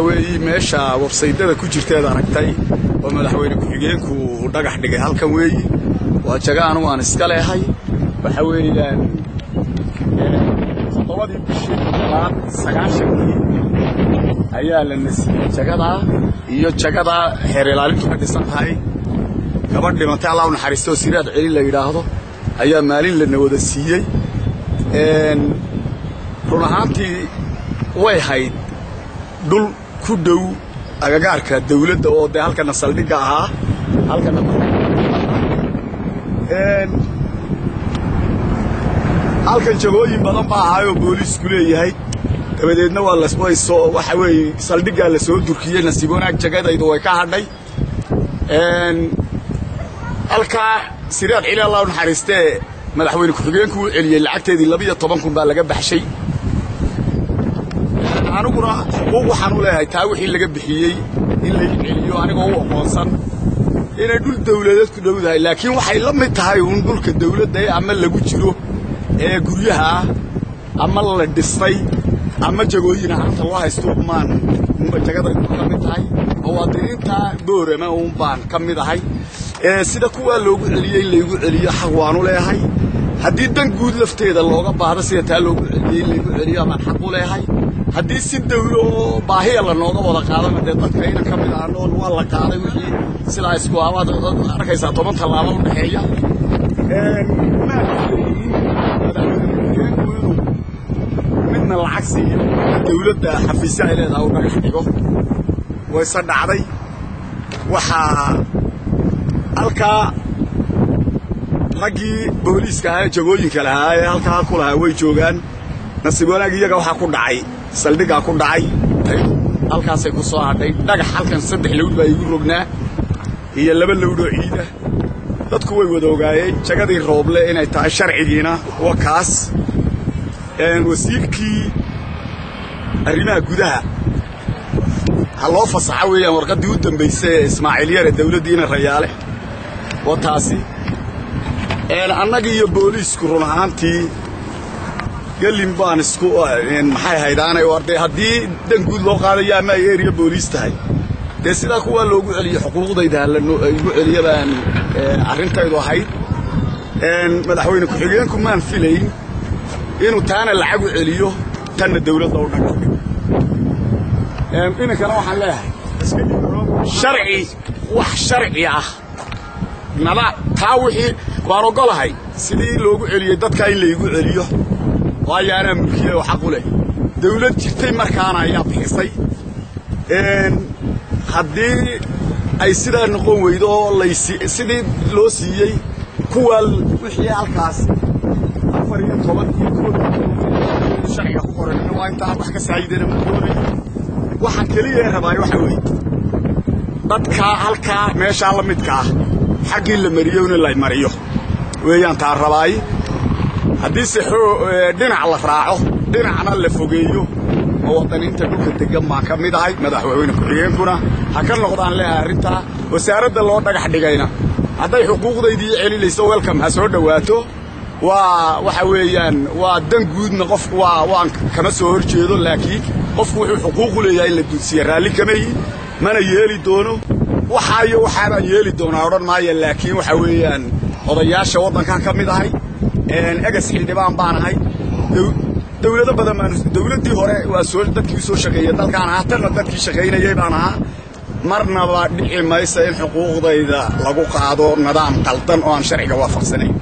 Weeyi meesha websaydada ku jirteed aragtay oo madaxweyne ku-xigeenku uu dhagax dhigay halkan weeyi. Waa jaga anugu aan iska leehay. Waxa weeyaan 7dii bishii 7aad 90kii ayaa la nasiyey jagadaa iyo jagadaa xeer ilaalintu ka dhisan tahay. Gabadh dhimatay, Allah u naxariisto, oo Siraad Celi la yidhaahdo ayaa maalin lana wada siiyey. Run ahaantii way hayd dhul ku dhow agagaarka dawladda oo dee halkana saldhigga ahaa, halkana halkan jagooyin badan baa ahaayoo booliisku leeyahay. Dabadeedna waa way soo, waxa weeye saldhiggaa la soo durkiyey. Nasiib wanaag jagadaydu way ka hadhay halkaa. Siraad Celi, Allah u naxariistee, madaxweyne ku-xigeenku u celiyey lacagteedii, 12,000 baa laga baxshay. Aniguna xuquuq waxaan u leeyahay taa wixii laga bixiyey in lay celiyo, anigoo u aqoonsan inay dhul dawladeed ku dhowdahay. Laakiin waxay la mid tahay uun dhulka dawladda ee ama lagu jiro ee guryaha ah ama la dhistay ama jagooyin ahaanta loo haysto maan jagadaydu ka mid tahay. Muwaadiniinta Boorama uun baan ka mid ahay. Sida kuwaa loogu celiyey in laygu celiyo xaq waanu leeyahay. Haddii dan guud lafteeda looga baahdo, sida taa loogu celiyey in laygu celiyo amaan xaq u leeyahay. Haddii si dawlo oo baahiya lanooga wada qaadana, dee dadka inan ka mid ahnoon waa la qaaday wixii sidaa isku abaad arkaysaa 10 tallaabo u dhexeeya. Maad madaxweyne ku-xigeenku inuu midna lacag siiyo, dawladda xafiisya ay leedahay u dhagax dhigo, wayse dhacday. Waxaa halkaa raggii booliiska ahaa ee jagooyinka lahaa ee halkaa ku lahaa way joogaan. Nasiib wanaag iyaga waxaa ku dhacay saldhiggaa ku dhacay, halkaasay ku soo hadhay. Dhagax halkan 3 lawd baa iigu rognaa iyo 2 lawdoo ciida. Dadku way wada ogaayeen jagadii Rooble inay tahay, sharcigiina waa kaas. Wasiirkii arrimaha gudaha ha loo fasaxo weeyaan warqaddii u dambaysay ee Ismaaciil Yare dawladdiina Rayaale waa taasi. Annaga iyo booliisku run ahaantii gelin baan isku maxay haydaanay war dee haddii dan guud loo qaadayo ama ay area booliis tahay, dee sidaa kuwaa loogu celiyo xuquuqdayda igu celiya baan arrintaydu ahayd. Madaxweyne ku-xigeenku maan filayn inuu taana lacag u celiyo, tanna dawladda u dhagax dhigo. Iminkana waxaan leeyahay sharci, wax sharci ah nada taa wixii waan oggolahay sidii loogu celiyey dadkaa in laygu celiyo, waayo anaa mulkiya oo xaq u leh. Dawlad jirtay markaana ayaa bixisay. Haddii ay sidaa noqon weydo oo lays sidii loo siiyey kuwaa wixii halkaas 14 iyo 11 sharciga ku qoran waa intaa, wax ka saayidana ma doonayo. Waxaan keliya rabaay waxa weeye dadkaa halkaa meeshaa la midka ah xaggii la mariyo in la mariyo weeyaan taa rabaay. Haddii se dhinac la raaco, dhinacna la fogeeyo, muwaadiniinta dhulka degan baan ka mid ahay. Madaxweyne ku-xigeenkuna ha ka noqdaan leeyahay arrintaa. Wasaaradda loo dhagax dhigayna hadday xuquuqdaydii celinayso, welcome, ha soo dhowaato. Waa waxa weeyaan waa dan guudna, qofku waa waan kama soo hor jeedo, laakiin qofku wuxuu xuquuq u leeyahay in la duudsiya raalli kamayi, mana yeeli doono. Waxaa iyo waxaabaan yeeli doonaa odhan maayo, laakiin waxa weeyaan odayaasha waddankan ka mid ahay, egas xildhibaan baan ahay, dawlado badan baan, dawladdii hore waa soo dadkii soo shaqeeyey dalkaan ahaa, tanna dadkii shaqaynayay baan ahaa. Marnaba dhici maysa in xuquuqdayda lagu qaado nidaam qaldan oo aan sharciga waafaqsanayn.